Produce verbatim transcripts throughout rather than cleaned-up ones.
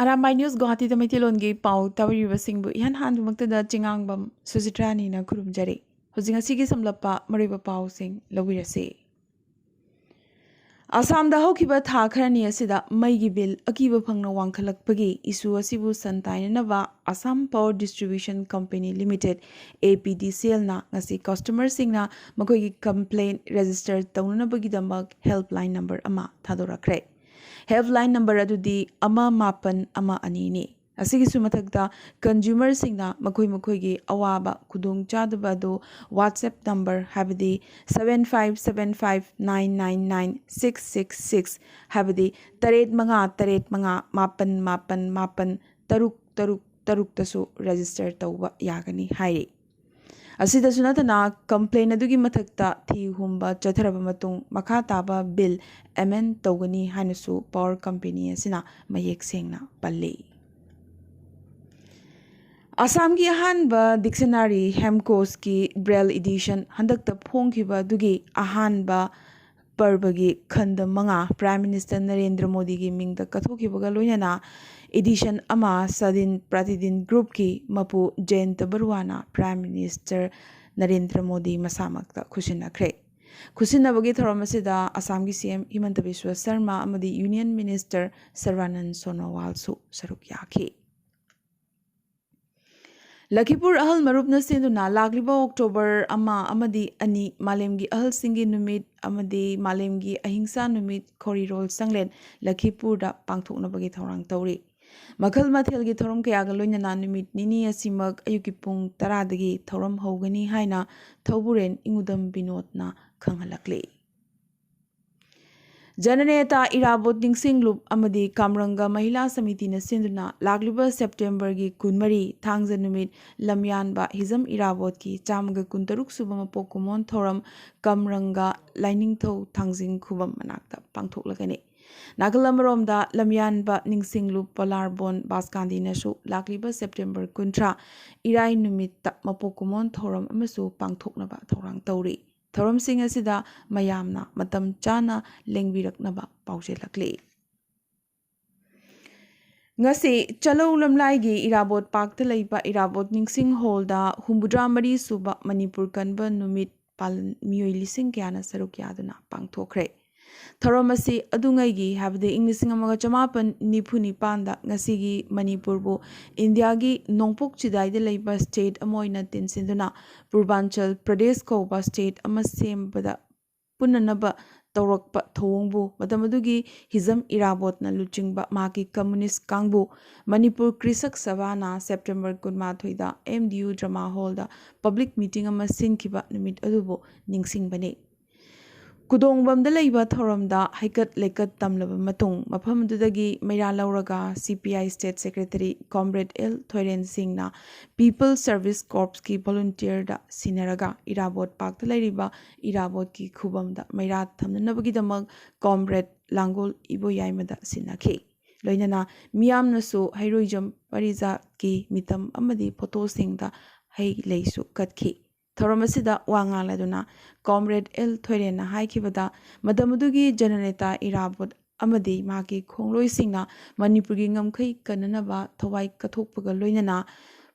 Arambai news ꯒꯨꯋꯥꯍꯥꯇꯤꯗ ꯃꯩꯇꯩꯂꯣꯟꯒꯤ ꯄꯥꯎ ꯇꯥꯕꯤꯔꯤꯕꯁꯤꯡꯕꯨ ꯏꯍꯥꯟ ꯍꯥꯟꯕꯃꯛꯇꯗ ꯆꯤꯉꯥꯡꯕꯝ ꯁꯨꯖꯤꯇ꯭ꯔꯥꯅꯤꯅ ꯈꯨꯔꯨꯝꯖꯔꯤ꯫ ꯍꯧꯖꯤꯛ ꯉꯁꯤꯒꯤ ꯁꯝꯂꯞꯄ ꯃꯔꯨꯑꯣꯏꯕ ꯄꯥꯎꯁꯤꯡ ꯂꯧꯕꯤꯔꯁꯤ꯫ ꯑꯁꯥꯝꯗ ꯍꯧꯈꯤꯕ ꯊꯥ ꯈꯔꯅꯤ ꯑꯁꯤꯗ ꯃꯩꯒꯤ ꯕꯤꯜ ꯑꯀꯤꯕ ꯐꯪꯅ ꯋꯥꯡꯈꯠꯂꯛꯄꯒꯤ ꯏꯁꯨ ꯑꯁꯤꯕꯨ ꯁꯟꯇꯥꯏꯅꯅꯕ Assam power distribution company limited, APDCLꯅ ꯉꯁꯤ ꯀꯁꯇꯃꯔꯁꯤꯡꯅ ꯃꯈꯣꯏꯒꯤ ꯀꯝꯄ꯭ꯂꯦꯟ ꯔꯦꯖꯤꯁꯇꯔ ꯇꯧꯅꯅꯕꯒꯤꯗꯃꯛ ꯍꯦꯜꯞꯂꯥꯏꯟ ꯅꯝꯕꯔ ꯑꯃ ꯊꯥꯗꯣꯔꯛꯈ꯭ꯔꯦ꯫ ꯍꯦꯜꯞꯂꯥꯏꯟ ꯅꯝꯕꯔ ꯑꯗꯨꯗꯤ ꯑꯃ ꯃꯥꯄꯟ ꯑꯃ ꯑꯅꯤꯅꯤ꯫ ꯑꯁꯤꯒꯤꯁꯨ ꯃꯊꯛꯇ, ꯀꯟꯖꯨꯃꯔꯁꯤꯡꯅ ꯃꯈꯣꯏ ꯃꯈꯣꯏꯒꯤ ꯑꯋꯥꯕ ꯈꯨꯗꯣꯡꯆꯥꯗꯕ ꯑꯗꯨ WhatsApp ꯅꯝꯕꯔ, ꯍꯥꯏꯕꯗꯤ seven five seven five nine nine nine six six six, ꯍꯥꯏꯕꯗꯤ ꯇꯔꯦꯠ ꯃꯉꯥ ꯇꯔꯦꯠ ꯃꯉꯥ ꯃꯥꯄꯟ ꯃꯥꯄꯟ ꯃꯥꯄꯟ ꯇꯔꯨꯛ ꯇꯔꯨꯛ ꯇꯔꯨꯛꯇꯁꯨ ꯔꯦꯖꯤꯁꯇꯔ ꯇꯧꯕ ꯌꯥꯒꯅꯤ ꯍꯥꯏꯔꯤ꯫ ꯑꯁꯤꯗꯁꯨ ꯅꯠꯇꯅ, ꯀꯝꯄ꯭ꯂꯦꯟ ꯑꯗꯨꯒꯤ ꯃꯊꯛꯇ ꯊꯤ ꯍꯨꯝꯕ ꯆꯠꯊꯔꯕ ꯃꯇꯨꯡ ꯃꯈꯥ ꯇꯥꯕ ꯕꯤꯜ ꯑꯦꯃꯦꯟ ꯇꯧꯒꯅꯤ ꯍꯥꯏꯅꯁꯨ ꯄꯥꯋꯔ ꯀꯝꯄꯦꯅꯤ ꯑꯁꯤꯅ ꯃꯌꯦꯛ ꯁꯦꯡꯅ ꯄꯜꯂꯤ꯫ ꯑꯁꯥꯝꯒꯤ ꯑꯍꯥꯟꯕ ꯗꯤꯛꯁꯅꯥꯔꯤ ꯍꯦꯝꯀꯣꯁꯀꯤ ꯕ꯭ꯔꯦꯜ ꯏꯗꯤꯁꯟ ꯍꯟꯗꯛꯇ ꯐꯣꯡꯈꯤꯕ ꯑꯗꯨꯒꯤ ꯑꯍꯥꯟꯕ ꯄꯔꯕꯒꯤ ꯈꯟꯗ ꯃꯉꯥ ꯄ꯭ꯔꯥꯏꯝ ꯃꯤꯅꯤꯁꯇꯔ ꯅꯔꯦꯟꯗ꯭ꯔ ꯃꯣꯗꯤꯒꯤ ꯃꯤꯡꯗ ꯀꯠꯊꯣꯛꯈꯤꯕꯒ ꯂꯣꯏꯅꯅ ꯏꯗꯤꯁꯟ ꯑꯃ ꯁꯥꯗꯤꯟ ꯄ꯭ꯔꯇꯤꯗꯤꯟ ꯒ꯭ꯔꯨꯞꯀꯤ ꯃꯄꯨ ꯖꯌꯟꯇ ꯕꯔꯨꯋꯥꯅ ꯄ꯭ꯔꯥꯏꯝ ꯃꯤꯅꯤꯁꯇꯔ ꯅꯔꯦꯟꯗ꯭ꯔ ꯃꯣꯗꯤ ꯃꯁꯥꯃꯛꯇ ꯈꯨꯠꯁꯤꯟꯅꯈ꯭ꯔꯦ꯫ ꯈꯨꯠꯁꯤꯟꯅꯕꯒꯤ ꯊꯧꯔꯝ ꯑꯁꯤꯗ ꯑꯁꯥꯝꯒꯤ CM ꯍꯤꯃꯟꯇ ꯕꯤꯁ꯭ꯋ ꯁꯔꯃ ꯑꯃꯗꯤ ꯌꯨꯅꯤꯌꯟ ꯃꯤꯅꯤꯁꯇꯔ ꯁꯔꯕꯥꯅꯟ ꯁꯣꯅꯣꯋꯥꯜꯁꯨ ꯁꯔꯨꯛ ꯌꯥꯈꯤ꯫ ꯂꯈꯤꯄꯨꯔ ꯑꯍꯜ ꯃꯔꯨꯞꯅ ꯁꯤꯟꯗꯨꯅ ꯂꯥꯛꯂꯤꯕ ꯑꯣꯛꯇꯣꯕꯔ ꯑꯃ ꯑꯃꯗꯤ ꯑꯅꯤ ꯃꯥꯂꯦꯝꯒꯤ ꯑꯍꯜꯁꯤꯡꯒꯤ ꯅꯨꯃꯤꯠ ꯑꯃꯗꯤ ꯃꯥꯂꯦꯝꯒꯤ ꯑꯍꯤꯡꯁꯥ ꯅꯨꯃꯤꯠ ꯈꯣꯔꯤꯔꯣꯜ ꯆꯪꯂꯦꯟ ꯂꯈꯤꯄꯨꯔꯗ ꯄꯥꯡꯊꯣꯛꯅꯕꯒꯤ ꯊꯧꯔꯥꯡ ꯇꯧꯔꯤ꯫ ꯃꯈꯜ ꯃꯊꯦꯜꯒꯤ ꯊꯧꯔꯝ ꯀꯌꯥꯒ ꯂꯣꯏꯅꯅ ꯅꯨꯃꯤꯠ ꯅꯤꯅꯤ ꯑꯁꯤꯃꯛ ꯑꯌꯨꯛꯀꯤ ꯄꯨꯡ ꯇꯔꯥꯗꯒꯤ ꯊꯧꯔꯝ ꯍꯧꯒꯅꯤ ꯍꯥꯏꯅ ꯊꯧꯕꯨꯔꯦꯟ ꯏꯉꯨꯗꯝ ꯕꯤꯅꯣꯗꯅ ꯈꯪꯍꯜꯂꯛꯂꯤ꯫ ꯖꯅꯅꯦꯇꯥ ꯏꯔꯥꯕꯣꯠ ꯅꯤꯡꯁꯤꯡ ꯂꯨꯞ ꯑꯃꯗꯤ ꯀꯥꯝꯔꯪꯒ ꯃꯍꯤꯂꯥ ꯁꯃꯤꯇꯤꯅ ꯁꯤꯟꯗꯨꯅ ꯂꯥꯛꯂꯤꯕ ꯁꯦꯞꯇꯦꯝꯕꯔꯒꯤ ꯀꯨꯟꯃꯔꯤ, ꯊꯥꯡꯖ ꯅꯨꯃꯤꯠ, ꯂꯝꯌꯥꯟꯕ ꯍꯤꯖꯝ ꯏꯔꯥꯕꯣꯠꯀꯤ ꯆꯥꯝꯃꯒ ꯀꯨꯟꯇꯔꯨꯛ ꯁꯨꯕ ꯃꯄꯣꯛ ꯀꯨꯝꯑꯣꯟ ꯊꯧꯔꯝ ꯀꯥꯝꯔꯪꯒ ꯂꯥꯏꯅꯤꯡꯊꯧ ꯊꯥꯡꯖꯤꯡ ꯈꯨꯕꯝ ꯃꯅꯥꯛꯇ ꯄꯥꯡꯊꯣꯛꯂꯒꯅꯤ꯫ ꯅꯥꯀꯜ ꯑꯃꯔꯣꯝꯗ, ꯂꯝꯌꯥꯟꯕ ꯅꯤꯡꯁꯤꯡ ꯂꯨꯞ ꯄꯣꯂꯥꯔꯕꯣꯟ ꯕꯥꯁꯀꯥꯟꯗꯤꯅꯁꯨ ꯂꯥꯛꯂꯤꯕ ꯁꯦꯞꯇꯦꯝꯕꯔ ꯀꯨꯟꯊ꯭ꯔꯥ, ꯏꯔꯥꯏ ꯅꯨꯃꯤꯠꯇ ꯃꯄꯣꯛ ꯀꯨꯝꯑꯣꯟ ꯊꯧꯔꯝ ꯑꯃꯁꯨ ꯄꯥꯡꯊꯣꯛꯅꯕ ꯊꯧꯔꯥꯡ ꯇꯧꯔꯤ꯫ ꯊꯧꯔꯝꯁꯤꯡ ꯑꯁꯤꯗ ꯃꯌꯥꯝꯅ ꯃꯇꯝ ꯆꯥꯅ ꯂꯦꯡꯕꯤꯔꯛꯅꯕ ꯄꯥꯎꯖꯦꯜꯂꯛꯂꯤ꯫ ꯉꯁꯤ ꯆꯂꯧ ꯂꯝꯂꯥꯏꯒꯤ ꯏꯔꯥꯕꯣꯠ ꯄꯥꯛꯇ ꯂꯩꯕ ꯏꯔꯥꯕꯣꯠ ꯅꯤꯡꯁꯤꯡ ꯍꯣꯜꯗ ꯍꯨꯝꯐꯨꯇꯔꯥ ꯃꯔꯤ ꯁꯨꯕ ꯃꯅꯤꯄꯨꯔ ꯀꯟꯕ ꯅꯨꯃꯤꯠ ꯄꯥꯂꯟ ꯃꯤꯑꯣꯏ ꯂꯤꯁꯤꯡ ꯀꯌꯥꯅ ꯁꯔꯨꯛ ꯌꯥꯗꯨꯅ ꯄꯥꯡꯊꯣꯛꯈ꯭ꯔꯦ꯫ ꯊꯧꯔꯝ ꯑꯁꯤ ꯑꯗꯨꯉꯩꯒꯤ, ꯍꯥꯏꯕꯗꯤ ꯏꯪ ꯂꯤꯁꯤꯡ ꯑꯃꯒ ꯆꯃꯥꯄꯟ ꯅꯤꯐꯨ ꯅꯤꯄꯥꯟꯗ ꯉꯁꯤꯒꯤ ꯃꯅꯤꯄꯨꯔꯕꯨ ꯏꯟꯗꯤꯌꯥꯒꯤ ꯅꯣꯡꯄꯣꯛ ꯆꯤꯗꯥꯏꯗ ꯂꯩꯕ ꯁ꯭ꯇꯦꯠ ꯑꯃ ꯑꯣꯏꯅ ꯇꯤꯟꯁꯤꯟꯗꯨꯅ ꯄꯨꯔꯕꯥꯟꯆꯜ ꯄ꯭ꯔꯗꯦꯁ ꯀꯧꯕ ꯁ꯭ꯇꯦꯠ ꯑꯃ ꯁꯦꯝꯕꯗ ꯄꯨꯟꯅꯅꯕ ꯇꯧꯔꯛꯄ ꯊꯧꯑꯣꯡꯕꯨ ꯃꯇꯝ ꯑꯗꯨꯒꯤ ꯍꯤꯖꯝ ꯏꯔꯥꯕꯣꯠꯅ ꯂꯨꯆꯤꯡꯕ ꯃꯍꯥꯛꯀꯤ ꯀꯝꯃꯨꯅꯤꯁ ꯀꯥꯡꯕꯨ ꯃꯅꯤꯄꯨꯔ ꯀ꯭ꯔꯤꯁꯛ ꯁꯚꯥꯅ ꯁꯦꯞꯇꯦꯝꯕꯔ ꯀꯨꯟꯃꯥꯊꯣꯏꯗ ꯑꯦꯝ ꯗꯤ ꯌꯨ ꯗ꯭ꯔꯃꯥ ꯍꯣꯜꯗ ꯄꯕ꯭ꯂꯤꯛ ꯃꯤꯇꯤꯡ ꯑꯃ ꯁꯤꯟꯈꯤꯕ ꯅꯨꯃꯤꯠ ꯑꯗꯨꯕꯨ ꯅꯤꯡꯁꯤꯡꯕꯅꯤ꯫ ꯀꯨꯗꯣꯡꯕꯝꯗ ꯂꯩꯕ ꯊꯧꯔꯝꯗ ꯍꯩꯀꯠ ꯂꯩꯀꯠ ꯇꯝꯂꯕ ꯃꯇꯨꯡ ꯃꯐꯝ ꯑꯗꯨꯗꯒꯤ ꯃꯩꯔꯥ ꯂꯧꯔꯒ C P I state secretary comrade L Thoiren ꯁꯤꯡꯅ ꯄꯤꯄꯜ ꯁꯔꯚꯤꯁ ꯀꯣꯔꯞꯁꯀꯤ ꯚꯣꯂꯨꯟꯇꯤꯌꯔꯗ ꯁꯤꯟꯅꯔꯒ ꯏꯔꯥꯕꯣꯠ ꯄꯥꯛꯇ ꯂꯩꯔꯤꯕ ꯏꯔꯥꯕꯣꯠꯀꯤ ꯈꯨꯕꯝꯗ ꯃꯩꯔꯥ ꯊꯝꯅꯅꯕꯒꯤꯗꯃꯛ ꯀꯣꯝꯔꯦꯗ ꯂꯥꯡꯒꯣꯜ ꯏꯕꯣꯌꯥꯏꯃꯗ ꯁꯤꯟꯅꯈꯤ꯫ ꯂꯣꯏꯅꯅ ꯃꯤꯌꯥꯝꯅꯁꯨ ꯍꯩꯔꯣꯏꯖꯝ ꯄꯔꯤꯖꯥꯠꯀꯤ ꯃꯤꯇꯝ ꯑꯃꯗꯤ ꯐꯣꯇꯣꯁꯤꯡꯗ ꯍꯩ ꯂꯩꯁꯨ ꯀꯠꯈꯤ꯫ ꯊꯧꯔꯝ ꯑꯁꯤꯗ ꯋꯥ ꯉꯥꯡꯂꯗꯨꯅ ꯀꯣꯝꯔꯦꯗ ꯑꯦꯜ ꯊꯣꯏꯔꯦꯟꯅ ꯍꯥꯏꯈꯤꯕꯗ, ꯃꯇꯝ ꯑꯗꯨꯒꯤ ꯖꯅꯅꯦꯇꯥ ꯏꯔꯥꯕꯣꯠ ꯑꯃꯗꯤ ꯃꯍꯥꯛꯀꯤ ꯈꯣꯡꯂꯣꯏꯁꯤꯡꯅ ꯃꯅꯤꯄꯨꯔꯒꯤ ꯉꯝꯈꯩ ꯀꯟꯅꯅꯕ ꯊꯋꯥꯏ ꯀꯠꯊꯣꯛꯄꯒ ꯂꯣꯏꯅꯅ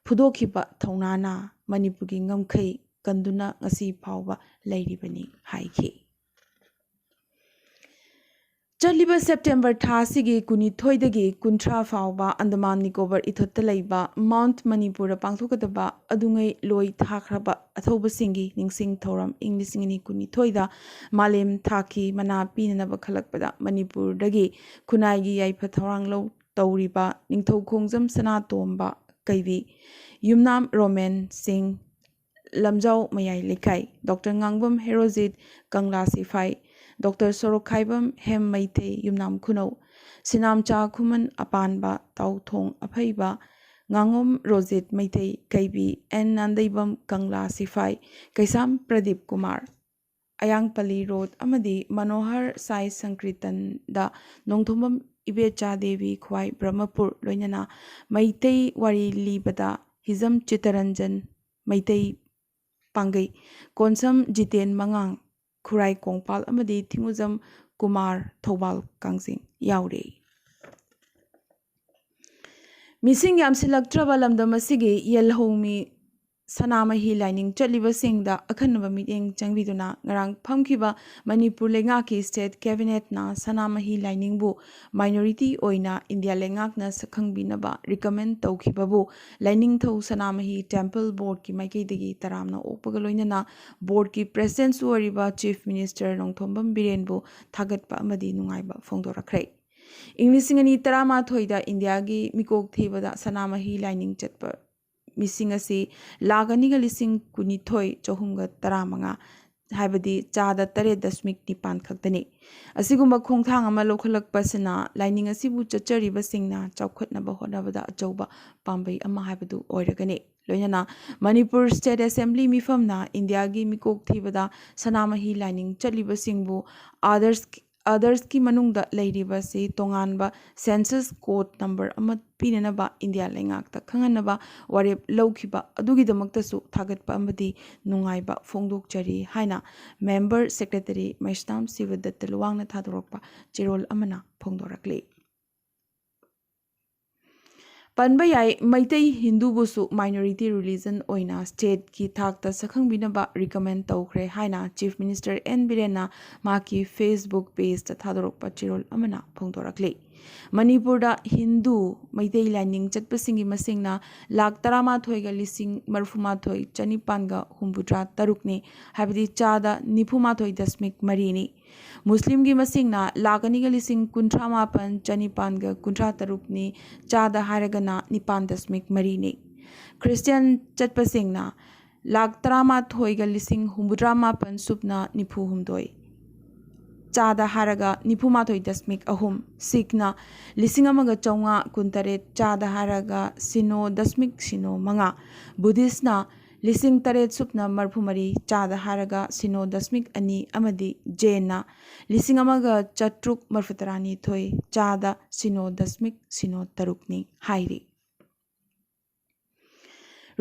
ꯐꯨꯗꯣꯛꯈꯤꯕ ꯊꯧꯅꯥꯅ ꯃꯅꯤꯄꯨꯔꯒꯤ ꯉꯝꯈꯩ ꯀꯟꯗꯨꯅ ꯉꯁꯤ ꯐꯥꯎꯕ ꯂꯩꯔꯤꯕꯅꯤ ꯍꯥꯏꯈꯤ꯫ ꯆꯠꯂꯤꯕ ꯁꯦꯞꯇꯦꯝꯕꯔ ꯊꯥ ꯑꯁꯤꯒꯤ ꯀꯨꯟꯅꯤꯊꯣꯏꯗꯒꯤ ꯀꯨꯟꯊ꯭ꯔꯥ ꯐꯥꯎꯕ ꯑꯟꯗꯃꯥꯟ ꯅꯤꯀꯣꯕꯔ ꯏꯊꯠꯇ ꯂꯩꯕ ꯃꯥꯎꯟꯠ ꯃꯅꯤꯄꯨꯔꯗ ꯄꯥꯡꯊꯣꯛꯀꯗꯕ ꯑꯗꯨꯉꯩ ꯂꯣꯏ ꯊꯥꯈ꯭ꯔꯕ ꯑꯊꯧꯕꯁꯤꯡꯒꯤ ꯅꯤꯡꯁꯤꯡ ꯊꯧꯔꯝ ꯏꯪ ꯂꯤꯁꯤꯡ ꯑꯅꯤ ꯀꯨꯟꯅꯤꯊꯣꯏꯗ ꯃꯥꯂꯦꯝ ꯊꯥꯛꯀꯤ ꯃꯅꯥ ꯄꯤꯅꯅꯕ ꯈꯜꯂꯛꯄꯗ ꯃꯅꯤꯄꯨꯔꯗꯒꯤ ꯈꯨꯟꯅꯥꯏꯒꯤ ꯌꯥꯏꯐ ꯊꯧꯔꯥꯡ ꯂꯧ ꯇꯧꯔꯤꯕ ꯅꯤꯡꯊꯧ ꯈꯣꯡꯖꯝ ꯁꯅꯥꯇꯣꯝꯕ ꯀꯩꯕꯤ, ꯌꯨꯝꯅꯥꯝ ꯔꯣꯃꯦꯟ ꯁꯤꯡ, ꯂꯝꯖꯥꯎ ꯃꯌꯥꯏ ꯂꯩꯀꯥꯏ, ꯗꯣꯛꯇꯔ ꯉꯥꯡꯕꯝ ꯍꯦꯔꯣꯖꯤꯠ ꯀꯪꯂꯥ ꯁꯤꯐꯥꯏ, ꯗꯣꯛꯇꯔ ꯁꯣꯔꯣꯛꯈꯥꯏꯕꯝ ꯍꯦꯝ ꯃꯩꯇꯩ ꯌꯨꯝꯅꯥꯝ ꯈꯨꯅꯧ, ꯁꯤꯅꯥꯝꯆꯥ ꯈꯨꯃꯟ ꯑꯄꯥꯟꯕ ꯇꯥꯎꯊꯣꯡ ꯑꯐꯩꯕ, ꯉꯥꯉꯣꯝ ꯔꯣꯖꯤꯠ ꯃꯩꯇꯩ ꯀꯩꯕꯤ ꯑꯦꯟ ꯅꯥꯟꯗꯩꯕꯝ ꯀꯪꯂꯥ ꯁꯤꯐꯥꯏ, ꯀꯩꯁꯥꯝ ꯄ꯭ꯔꯗꯤꯞ ꯀꯨꯃꯥꯔ, ꯑꯌꯥꯡꯄꯜꯂꯤ ꯔꯣꯗ ꯑꯃꯗꯤ ꯃꯅꯣꯍꯔ ꯁꯥꯏ ꯁꯪꯀ꯭ꯔꯤꯇꯟꯗ ꯅꯣꯡꯊꯣꯝꯕꯝ ꯏꯕꯦꯆꯥ ꯗꯦꯕꯤ ꯈ꯭ꯋꯥꯏ ꯕ꯭ꯔꯍꯃꯄꯨꯔ ꯂꯣꯏꯅꯅ ꯃꯩꯇꯩ ꯋꯥꯔꯤ ꯂꯤꯕꯗ ꯍꯤꯖꯝ ꯆꯤꯠꯇꯔꯟꯖꯟ ꯃꯩꯇꯩ ꯄꯥꯡꯒꯩ, ꯀꯣꯟꯁꯝ ꯖꯤꯇꯦꯟ ꯃꯉꯥꯡ ꯈꯨꯔꯥꯏ ꯀꯣꯡꯄꯥꯜ ꯑꯃꯗꯤ ꯊꯤꯡꯉꯨꯖꯝ ꯀꯨꯃꯥꯔ ꯊꯧꯕꯥꯜ ꯀꯥꯡꯖꯤꯡ ꯌꯥꯎꯔꯤ꯫ ꯃꯤꯁꯤꯡ ꯌꯥꯝꯁꯤꯜꯂꯛꯇ꯭ꯔꯕ ꯂꯝꯗꯝ ꯑꯁꯤꯒꯤ ꯌꯦꯜꯍꯧꯃꯤ ꯁꯅꯥꯃꯍꯤ ꯂꯥꯏꯅꯤꯡ ꯆꯠꯂꯤꯕꯁꯤꯡꯗ ꯑꯈꯟꯅꯕ ꯃꯤꯠꯌꯦꯡ ꯆꯪꯕꯤꯗꯨꯅ ꯉꯔꯥꯡ ꯐꯝꯈꯤꯕ ꯃꯅꯤꯄꯨꯔ ꯂꯩꯉꯥꯛꯀꯤ state cabinetꯅ ꯁꯅꯥꯃꯍꯤ ꯂꯥꯏꯅꯤꯡꯕꯨ minority ꯑꯣꯏꯅ ꯏꯟꯗꯤꯌꯥ ꯂꯩꯉꯥꯛꯅ ꯁꯛꯈꯪꯕꯤꯅꯕ recommend ꯇꯧꯈꯤꯕꯕꯨ ꯂꯥꯏꯅꯤꯡꯊꯧ ꯁꯅꯥꯃꯍꯤ temple boardꯀꯤ ꯃꯥꯏꯀꯩꯗꯒꯤ ꯇꯔꯥꯝꯅ ꯑꯣꯛꯄꯒ ꯂꯣꯏꯅꯅ boardꯀꯤ presidentꯁꯨ ꯑꯣꯏꯔꯤꯕ Chief Minister ꯅꯣꯡꯊꯣꯝꯕꯝ ꯕꯤꯔꯦꯟꯕꯨ ꯊꯥꯒꯠꯄ ꯑꯃꯗꯤ ꯅꯨꯡꯉꯥꯏꯕ ꯐꯣꯡꯗꯣꯔꯛꯈ꯭ꯔꯦ꯫ ꯏꯪ ꯂꯤꯁꯤꯡ ꯑꯅꯤ ꯇꯔꯥꯃꯥꯊꯣꯏꯗ ꯏꯟꯗꯤꯌꯥꯒꯤ ꯃꯤꯀꯣꯛ ꯊꯤꯕꯗ ꯁꯅꯥꯃꯍꯤ ꯂꯥꯏꯅꯤꯡ ꯆꯠꯄ ꯃꯤꯁꯤꯡ ꯑꯁꯤ ꯂꯥꯈ ꯑꯅꯤꯒ ꯂꯤꯁꯤꯡ ꯀꯨꯟꯅꯤꯊꯣꯏ ꯆꯍꯨꯝꯒ ꯇꯔꯥꯃꯉꯥ, ꯍꯥꯏꯕꯗꯤ ꯆꯥꯗ ꯇꯔꯦꯠ ꯗꯁꯃꯤꯛ ꯅꯤꯄꯥꯟ ꯈꯛꯇꯅꯤ꯫ ꯑꯁꯤꯒꯨꯝꯕ ꯈꯣꯡꯊꯥꯡ ꯑꯃ ꯂꯧꯈꯠꯂꯛꯄꯁꯤꯅ ꯂꯥꯏꯅꯤꯡ ꯑꯁꯤꯕꯨ ꯆꯠꯆꯔꯤꯕꯁꯤꯡꯅ ꯆꯥꯎꯈꯠꯅꯕ ꯍꯣꯠꯅꯕꯗ ꯑꯆꯧꯕ ꯄꯥꯝꯕꯩ ꯑꯃ ꯍꯥꯏꯕꯗꯨ ꯑꯣꯏꯔꯒꯅꯤ꯫ ꯂꯣꯏꯅꯅ ꯃꯅꯤꯄꯨꯔ state assembly ꯃꯤꯐꯝꯅ ꯏꯟꯗꯤꯌꯥꯒꯤ ꯃꯤꯀꯣꯛ ꯊꯤꯕꯗ ꯁꯅꯥꯃꯍꯤ ꯂꯥꯏꯅꯤꯡ ꯆꯠꯂꯤꯕꯁꯤꯡꯕꯨ others otherꯁꯀꯤ ꯃꯅꯨꯡꯗ ꯂꯩꯔꯤꯕꯁꯤ ꯇꯣꯉꯥꯟꯕ census code number ꯑꯃ ꯄꯤꯅꯅꯕ ꯏꯟꯗꯤꯌꯥ ꯂꯩꯉꯥꯛꯇ ꯈꯪꯍꯟꯅꯕ ꯋꯥꯔꯦꯞ ꯂꯧꯈꯤꯕ ꯑꯗꯨꯒꯤꯗꯃꯛꯇꯁꯨ ꯊꯥꯒꯠꯄ ꯑꯃꯗꯤ ꯅꯨꯡꯉꯥꯏꯕ ꯐꯣꯡꯗꯣꯛꯆꯔꯤ ꯍꯥꯏꯅ member secretary ꯃꯩꯁꯅꯥꯝ ꯁꯤꯕꯗꯠꯇ ꯂꯨꯋꯥꯡꯅ ꯊꯥꯗꯣꯔꯛꯄ ꯆꯦꯔꯣꯜ ꯑꯃꯅ ꯐꯣꯡꯗꯣꯔꯛꯂꯤ꯫ ꯄꯟꯕ ꯌꯥꯏ, ꯃꯩꯇꯩ ꯍꯤꯟꯗꯨꯕꯨꯁꯨ minority religion ꯑꯣꯏꯅ stateꯀꯤ ꯊꯥꯛꯇ ꯁꯛꯈꯪꯕꯤꯅꯕ recommend ꯇꯧꯈ꯭ꯔꯦ ꯍꯥꯏꯅ Chief Minister ꯑꯦꯟ ꯕꯤꯔꯦꯟꯅ ꯃꯍꯥꯛꯀꯤ Facebook pageꯇ ꯊꯥꯗꯣꯔꯛꯄ ꯆꯦꯔꯣꯜ ꯑꯃꯅ ꯐꯣꯡꯗꯣꯔꯛꯂꯤ꯫ ꯃꯅꯤꯄꯨꯔꯗ ꯍꯤꯟꯗꯨ ꯃꯩꯇꯩ ꯂꯥꯏꯅꯤꯡ ꯆꯠꯄꯁꯤꯡꯒꯤ ꯃꯁꯤꯡꯅ ꯂꯥꯈ ꯇꯔꯥꯃꯥꯊꯣꯏꯒ ꯂꯤꯁꯤꯡ ꯃꯔꯤꯐꯨꯃꯥꯊꯣꯏ ꯆꯅꯤꯄꯥꯟꯒ ꯍꯨꯝꯐꯨꯇꯔꯥ ꯇꯔꯨꯛꯅꯤ, ꯍꯥꯏꯕꯗꯤ ꯆꯥꯗ ꯅꯤꯐꯨꯃꯥꯊꯣꯏ ꯗꯁꯃꯤꯛ ꯃꯔꯤꯅꯤ꯫ ꯃꯨꯁꯂꯤꯝꯒꯤ ꯃꯁꯤꯡꯅ ꯂꯥꯈ ꯑꯅꯤꯒ ꯂꯤꯁꯤꯡ ꯀꯨꯟꯊ꯭ꯔꯥ ꯃꯥꯄꯟ ꯆꯅꯤꯄꯥꯟꯒ ꯀꯨꯟꯊ꯭ꯔꯥ ꯇꯔꯨꯛꯅꯤ, ꯆꯥꯗ ꯍꯥꯏꯔꯒꯅ ꯅꯤꯄꯥꯟ ꯗꯁꯃꯤꯛ ꯃꯔꯤꯅꯤ꯫ ꯈ꯭ꯔꯤꯁꯇꯤꯌꯥꯟ ꯆꯠꯄꯁꯤꯡꯅ ꯂꯥꯈ ꯇꯔꯥꯃꯥꯊꯣꯏꯒ ꯂꯤꯁꯤꯡ ꯍꯨꯝꯐꯨꯇꯔꯥ ꯃꯥꯄꯟ ꯁꯨꯞꯅ ꯅꯤꯐꯨ ꯍꯨꯝꯗꯣꯏ, ꯆꯥꯗ ꯍꯥꯏꯔꯒ ꯅꯤꯐꯨꯃꯥꯊꯣꯏ ꯗꯁꯃꯤꯛ ꯑꯍꯨꯝ꯫ ꯁꯤꯈꯅ ꯂꯤꯁꯤꯡ ꯑꯃꯒ ꯆꯥꯝꯃꯉꯥ ꯀꯨꯟꯇꯔꯦꯠ, ꯆꯥꯗ ꯍꯥꯏꯔꯒ ꯁꯤꯅꯣ ꯗꯁꯃꯤꯛ ꯁꯤꯅꯣ ꯃꯉꯥ꯫ ꯕꯨꯙꯤꯁꯅ ꯂꯤꯁꯤꯡ ꯇꯔꯦꯠ ꯁꯨꯞꯅ ꯃꯔꯤꯐꯨ ꯃꯔꯤ, ꯆꯥꯗ ꯍꯥꯏꯔꯒ ꯁꯤꯅꯣ ꯗꯁꯃꯤꯛ ꯑꯅꯤ, ꯑꯃꯗꯤ ꯖꯦꯟꯅ ꯂꯤꯁꯤꯡ ꯑꯃꯒ ꯆꯥꯇ꯭ꯔꯨꯛ ꯃꯔꯤꯐꯨ ꯇꯔꯥꯅꯤꯊꯣꯏ, ꯆꯥꯗ ꯁꯤꯅꯣ ꯗꯁꯃꯤꯛ ꯁꯤꯅꯣ ꯇꯔꯨꯛꯅꯤ ꯍꯥꯏꯔꯤ꯫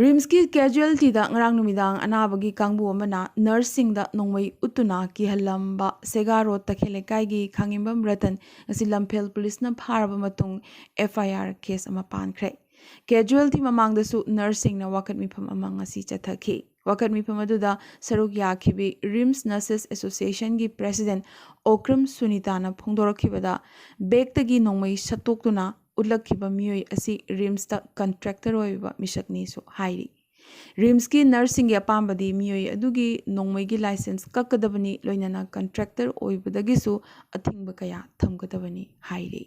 ꯔꯤꯝꯁꯀꯤ ꯀꯦꯖꯨꯋꯦꯜꯇꯤꯗ ꯉꯔꯥꯡ ꯅꯨꯃꯤꯗꯥꯡ ꯑꯅꯥꯕꯒꯤ ꯀꯥꯡꯕꯨ ꯑꯃꯅ ꯅꯔꯁꯁꯤꯡꯗ ꯅꯣꯡꯃꯩ ꯎꯠꯇꯨꯅ ꯀꯤꯍꯜꯂꯝꯕ ꯁꯦꯒꯥ ꯔꯣꯗ ꯇꯈꯦꯜ ꯂꯩꯀꯥꯏꯒꯤ ꯈꯥꯉꯦꯝꯕꯝ ꯔꯇꯟ ꯉꯁꯤ ꯂꯝꯐꯦꯜ ꯄꯨꯂꯤꯁꯅ ꯐꯥꯔꯕ ꯃꯇꯨꯡ ꯑꯦꯐ ꯑꯥꯏ ꯑꯥꯔ ꯀꯦꯁ ꯑꯃ ꯄꯥꯟꯈ꯭ꯔꯦ꯫ ꯀꯦꯖꯨꯋꯦꯜꯇꯤ ꯃꯃꯥꯡꯗꯁꯨ ꯅꯔꯁꯁꯤꯡꯅ ꯋꯥꯀꯠ ꯃꯤꯐꯝ ꯑꯃ ꯉꯁꯤ ꯆꯠꯊꯈꯤ꯫ ꯋꯥꯀꯠ ꯃꯤꯐꯝ ꯑꯗꯨꯗ ꯁꯔꯨꯛ ꯌꯥꯈꯤꯕꯤ ꯔꯤꯝꯁ ꯅꯔꯁꯦꯁ ꯑꯦꯁꯣꯁꯤꯌꯦꯁꯟꯒꯤ ꯄ꯭ꯔꯦꯁꯤꯗꯦꯟ ꯑꯣꯀ꯭ꯔꯝ ꯁꯨꯅꯤꯇꯥꯅ ꯐꯣꯡꯗꯣꯔꯛꯈꯤꯕꯗ, ꯕꯦꯒꯇꯒꯤ ꯅꯣꯡꯃꯩ ꯁꯠꯇꯣꯛꯇꯨꯅ ꯎꯠꯂꯛꯈꯤꯕ ꯃꯤꯑꯣꯏ ꯑꯁꯤ ꯔꯤꯝꯁꯇ ꯀꯟꯇ꯭ꯔꯦꯛꯇꯔ ꯑꯣꯏꯕ ꯃꯤꯁꯛꯅꯤꯁꯨ ꯍꯥꯏꯔꯤ꯫ ꯔꯤꯝꯁꯀꯤ ꯅꯔꯁꯁꯤꯡꯒꯤ ꯑꯄꯥꯝꯕꯗꯤ ꯃꯤꯑꯣꯏ ꯑꯗꯨꯒꯤ ꯅꯣꯡꯃꯩꯒꯤ ꯂꯥꯏꯁꯦꯟꯁ ꯀꯛꯀꯗꯕꯅꯤ, ꯂꯣꯏꯅꯅ ꯀꯟꯇ꯭ꯔꯦꯛꯇꯔ ꯑꯣꯏꯕꯗꯒꯤꯁꯨ ꯑꯊꯤꯡꯕ ꯀꯌꯥ ꯊꯝꯒꯗꯕꯅꯤ ꯍꯥꯏꯔꯤ꯫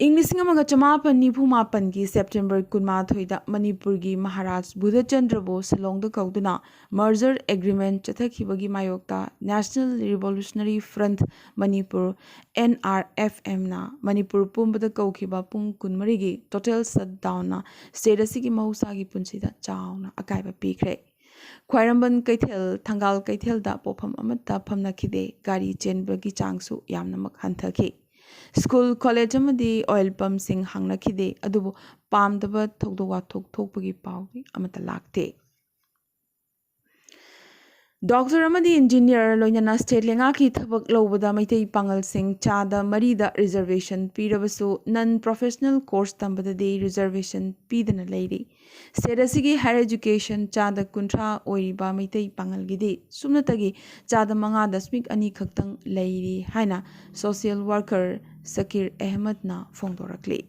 ꯏꯪ ꯂꯤꯁꯤꯡ ꯑꯃꯒ ꯆꯃꯥꯄꯟ ꯅꯤꯐꯨ ꯃꯥꯄꯟꯒꯤ ꯁꯦꯞꯇꯦꯝꯕꯔ ꯀꯨꯟꯃꯥꯊꯣꯏꯗ ꯃꯅꯤꯄꯨꯔꯒꯤ ꯃꯍꯥꯔꯥꯖ ꯕꯨꯙꯆꯟꯗ꯭ꯔꯕꯨ ꯁꯤꯂꯣꯡꯗ ꯀꯧꯗꯨꯅ ꯃꯔꯖꯔ ꯑꯦꯒ꯭ꯔꯤꯃꯦꯟ ꯆꯠꯊꯈꯤꯕꯒꯤ ꯃꯥꯌꯣꯛꯇ National Revolutionary Front Manipur, N R F ꯑꯦꯝꯅ ꯃꯅꯤꯄꯨꯔ ꯄꯨꯝꯕꯗ ꯀꯧꯈꯤꯕ ꯄꯨꯡ ꯀꯨꯟꯃꯔꯤꯒꯤ ꯇꯣꯇꯦꯜ ꯁꯠꯗꯥꯎꯟꯅ ꯁ꯭ꯇꯦꯠ ꯑꯁꯤꯒꯤ ꯃꯍꯧꯁꯥꯒꯤ ꯄꯨꯟꯁꯤꯗ ꯆꯥꯎꯅ ꯑꯀꯥꯏꯕ ꯄꯤꯈ꯭ꯔꯦ꯫ ꯈ꯭ꯋꯥꯏꯔꯝꯕꯟ ꯀꯩꯊꯦꯜ, ꯊꯪꯒꯥꯜ ꯀꯩꯊꯦꯜꯗ ꯄꯣꯠꯐꯝ ꯑꯃꯠꯇ ꯐꯝꯅꯈꯤꯗꯦ꯫ ꯒꯥꯔꯤ ꯆꯦꯟꯕꯒꯤ ꯆꯥꯡꯁꯨ ꯌꯥꯝꯅꯃꯛ ꯍꯟꯊꯈꯤ꯫ ꯁ꯭ꯀꯨꯜ, ꯀꯣꯂꯦꯖ ꯑꯃꯗꯤ ꯑꯣꯏꯜ ꯄꯝꯁꯤꯡ ꯍꯥꯡꯅꯈꯤꯗꯦ, ꯑꯗꯨꯕꯨ ꯄꯥꯝꯗꯕ ꯊꯧꯗꯣꯛ ꯋꯥꯊꯣꯛ ꯊꯣꯛꯄꯒꯤ ꯄꯥꯎꯗꯤ ꯑꯃꯠꯇ ꯂꯥꯛꯇꯦ꯫ ꯗꯣꯛꯇꯔ ꯑꯃꯗꯤ ꯏꯟꯖꯤꯅꯤꯌꯔ, ꯂꯣꯏꯅꯅ ꯁ꯭ꯇꯦꯠ ꯂꯩꯉꯥꯛꯀꯤ ꯊꯕꯛ ꯂꯧꯕꯗ ꯃꯩꯇꯩ ꯄꯥꯉꯜꯁꯤꯡ ꯆꯥꯗ ꯃꯔꯤꯗ ꯔꯤꯖꯔꯕꯦꯁꯟ ꯄꯤꯔꯕꯁꯨ, ꯅꯟ ꯄ꯭ꯔꯣꯐꯦꯁꯅꯦꯜ ꯀꯣꯔꯁ ꯇꯝꯕꯗꯗꯤ ꯔꯤꯖꯔꯕꯦꯁꯟ ꯄꯤꯗꯅ ꯂꯩꯔꯤ꯫ ꯁ꯭ꯇꯦꯠ ꯑꯁꯤꯒꯤ ꯍꯥꯌꯔ ꯑꯦꯖꯨꯀꯦꯁꯟ ꯆꯥꯗ ꯀꯨꯟꯊ꯭ꯔꯥ ꯑꯣꯏꯔꯤꯕ ꯃꯩꯇꯩ ꯄꯥꯉꯜꯒꯤꯗꯤ ꯁꯨꯞꯅꯇꯒꯤ ꯆꯥꯗ ꯃꯉꯥ ꯗꯁꯃꯤꯛ ꯑꯅꯤ ꯈꯛꯇꯪ ꯂꯩꯔꯤ ꯍꯥꯏꯅ ꯁꯣꯁꯤꯌꯦꯜ ꯋꯥꯔꯀꯔ ꯁꯀꯤꯔ ꯑꯍꯃꯗꯅ ꯐꯣꯡꯗꯣꯔꯛꯂꯤ꯫